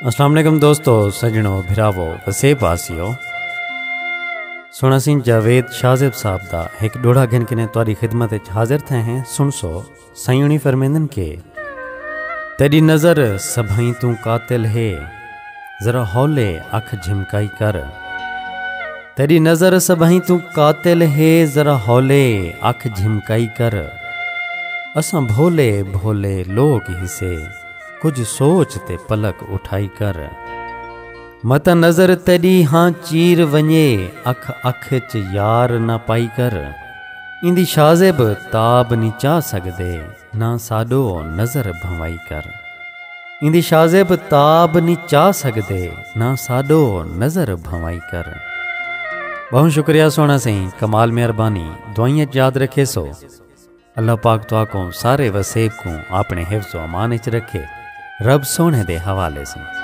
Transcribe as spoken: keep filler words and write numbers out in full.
السلام علیکم دوستو، سجنو، بھراوو، وسیب واسیو۔ سونا سنگھ جاوید شاہ زیب صاحب دا ہک ڈوڑا گھن کنے تہاڈی خدمت وچ حاضر تھے ہیں۔ سن سو، سائیں ہنی فرمیندن کہ تیری نظر سبھائیں توں قاتل ہے، ذرا ہولے اکھ جھمکائی کر۔ تیری نظر سبھائیں توں قاتل ہے، ذرا ہولے اکھ جھمکائی کر۔ اساں بھولے بھولے لوگ ہسے، کجھ سوچ تے پلک اٹھائی کر۔ متاں نظر تیݙی ہاں چیر ونڄے، اکھ اکھ اچ یار نہ پائی کر۔ ایندی شاہ زیب تاب نی چا سڳدے، نہ ساݙو نظر بھنوائی کر۔ ایندی شاہ زیب تاب نی چا سڳدے، نہ ساݙو نظر بھنوائی کر۔ ٻہوں شکریہ سوہݨا سئیں، کمال مہربانی، دعائیں اچ یاد رکھیسو۔ اللہ پاک تہاکوں سارے وسیب کوں اپݨے حفظ و امان اچ رکھے۔ رب سوہݨے دے حوالے سوں۔